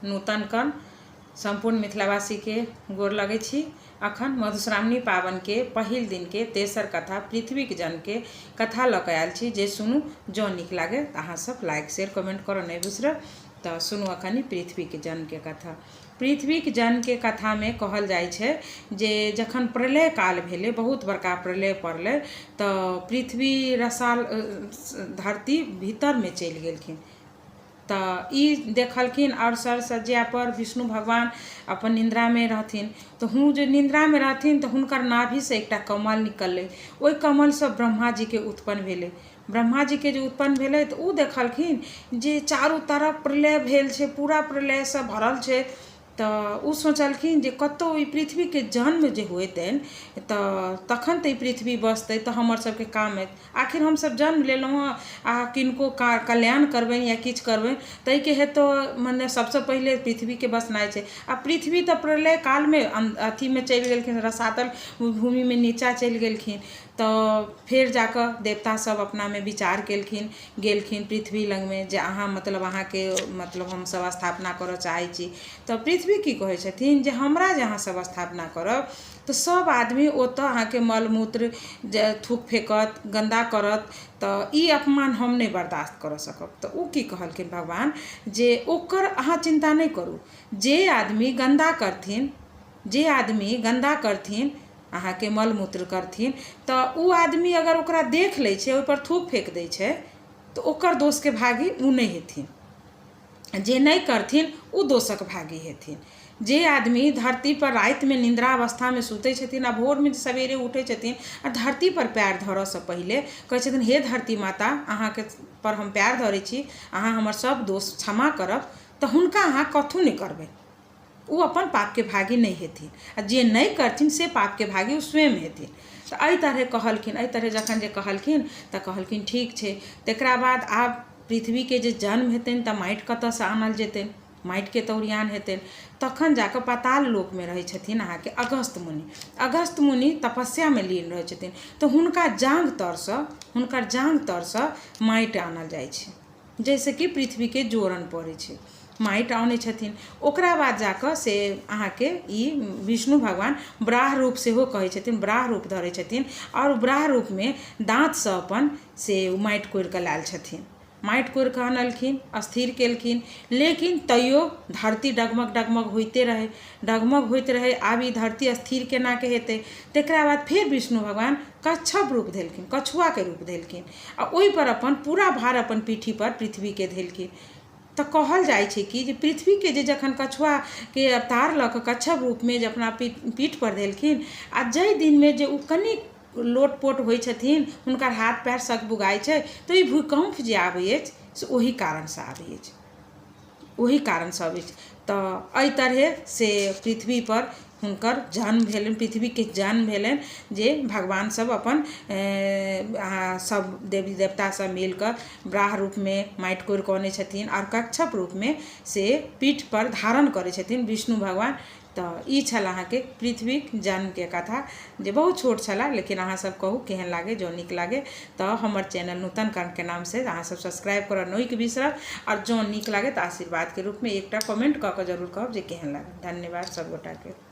नूतन कर्ण सम्पूर्ण मिथिलावासीके गोर लगै छी। अखन मधुश्रावणी पाबनिके पहिल दिनके तेसर कथा पृथ्वीक जन्मके कथा लऽ कऽ आयल छी जे सुनू, जँ नीक लागय तऽ अहाँ सब लाइक शेयर कमेंट करऽ नहि बिसरब। तऽ सुनू अखन ई पृथ्वीक जन्मके कथा। पृथ्वीक जन्मके कथामे कहल जाइ छै जे जखन प्रलय काल भेलै, बहुत बड़का प्रलय पड़लै, तऽ पृथ्वी रसाल धरती भीतरमे चलि गेलखिन। तऽ ई देखलखिन आओर सरसज्यापर विष्णु भगवान अपन निन्द्रामे रहथिन, तऽ हूँ जे निन्द्रामे रहथिन तऽ हुनकर नाभिसँ एकटा कमल निकललै। ओहि कमलसँ ब्रह्माजीके उत्पन्न भेलै। ब्रह्माजीके जे उत्पन्न भेलै तऽ ओ देखलखिन जे चारू तरफ प्रलय भेल छै, पूरा प्रलयसँ भरल छै। तऽ ओ सोचलखिन जे कतहु ई पृथ्वीके जन्म जे होइतनि तऽ तखन तऽ ई पृथ्वी बसतै, तऽ हमर सबके काम आयत। आखिर हमसब जन्म लेलहुँ हँ आ किनको कल्याण करबनि या किछु करबनि ताहिके हेतु मने सबसँ पहिले पृथ्वीके बसनाइ छै। आ पृथ्वी तऽ प्रलय कालमे अथीमे चलि गेलखिन, रसातल भूमिमे नीचाँ चलि गेलखिन। तऽ फेर जाकऽ देवता सब अपनामे विचार केलखिन, गेलखिन पृथ्वी लगमे जे अहाँ मतलब अहाँके मतलब हमसब स्थापना करऽ चाहै छी। तऽ पृथ्वी की कहै छथिन जे हमरा जे अहाँ सब स्थापना करब तऽ सब आदमी ओतऽ अहाँके मल मूत्र जे थूक फेकत, गन्दा करत, तऽ ई अपमान हम नहि बर्दाश्त करऽ सकब। तऽ ओ की कहलखिन भगवान जे ओकर अहाँ चिन्ता नहि करू, जे आदमी गन्दा करथिन, जे आदमी गन्दा करथिन, अहाँके मल मूत्र करथिन, तऽ ओ आदमी अगर ओकरा देख लै छै, ओहिपर थूक फेक दै छै, तऽ ओकर दोषके भागी ओ नहि हेथिन, जे नहि करथिन ओ दोषक भागी हेथिन। जे आदमी धरतीपर रातिमे निन्द्रावस्थामे सुतै छथिन आ भोरमे सवेरे उठै छथिन आ धरतीपर पएर धरऽसँ पहिले कहै छथिन हे धरती माता, अहाँके पर हम पएर धरै छी, अहाँ हमर सभ दोष क्षमा करब, तऽ हुनका अहाँ कथू नहि करबै, ओ अपन पापके भागी नहि हेथिन, आ जे नहि करथिन से पापके भागी ओ स्वयं हेथिन। तऽ एहि तरहे कहलखिन। एहि तरहे जखन जे कहलखिन तऽ कहलखिन ठीक छै। तकरा बाद आब पृथ्वीके जे जन्म हेतनि तऽ माटि कतऽसँ आनल जेतनि, माटिके तऽ ओरियान हेतनि। तखन जाकऽ पाताल लोकमे रहै छथिन अहाँके अगस्त मुनि। अगस्त मुनि तपस्यामे लीन रहै छथिन, तऽ हुनका जाँघ तरसँ, हुनकर जाँघ तरसँ माटि आनल जाइ छै, जाहिसँ कि पृथ्वीके जोड़न पड़ै छै। माटि आनै छथिन, ओकरा बाद जाकऽ से अहाँके ई विष्णु भगवान ब्राह रूप सेहो कहै छथिन, ब्राह रूप धरै छथिन आओर ब्राह रूपमे दाँतसँ अपन से माटि कोड़िकऽ लायल छथिन। माटि कोड़िकऽ अनलखिन, स्थिर केलखिन, लेकिन तैयो धरती डगमग डगमग होइते रहै, डगमग होइत रहै। आब ई धरती स्थिर केनाके हेतै? तकरा बाद फेर विष्णु भगवान कच्छप रूप धेलखिन, कछुआके रूप धेलखिन आ ओहिपर अपन पूरा भार अपन पीठीपर पृथ्वीके धेलखिन। तऽ कहल जाइ छै कि जे पृथ्वीके जे जखन कछुआके अवतार लऽ कऽ कच्छप रूपमे जे अपना पीठपर धेलखिन आ जाहि दिनमे जे ओ कनि लोटपोट होइ छथिन, हुनकर हाथ पएर सकबुगाइ छै, तऽ ई भूकम्प जे आबै अछि से ओही कारणसँ आबै अछि, ओही कारणसँ अबै अछि। तऽ एहि तरहे से पृथ्वीपर हुनकर जन्म भेलनि, पृथ्वीके जन्म भेलनि, जे भगवान सब अपन सब देवी देवता सब मिल कऽ ब्राह रूपमे माटि कोरि कऽ अनै छथिन आओर कच्छप रूपमे से पीठपर धारण करै छथिन विष्णु भगवान। तऽ ई छल अहाँके पृथ्वीक जन्मके कथा जे बहुत छोट छलए, लेकिन अहाँ सब कहू केहन लागै। जँ नीक लागै तऽ हमर चैनल नूतन कर्णके नामसँ अहाँ सब सब्सक्राइब करऽ नहि बिसरब, आओर जँ नीक लागै तऽ आशीर्वादके रूपमे एकटा कमेंट कऽ कऽ जरूर कहब जे केहन लागल। धन्यवाद सब गोटाके।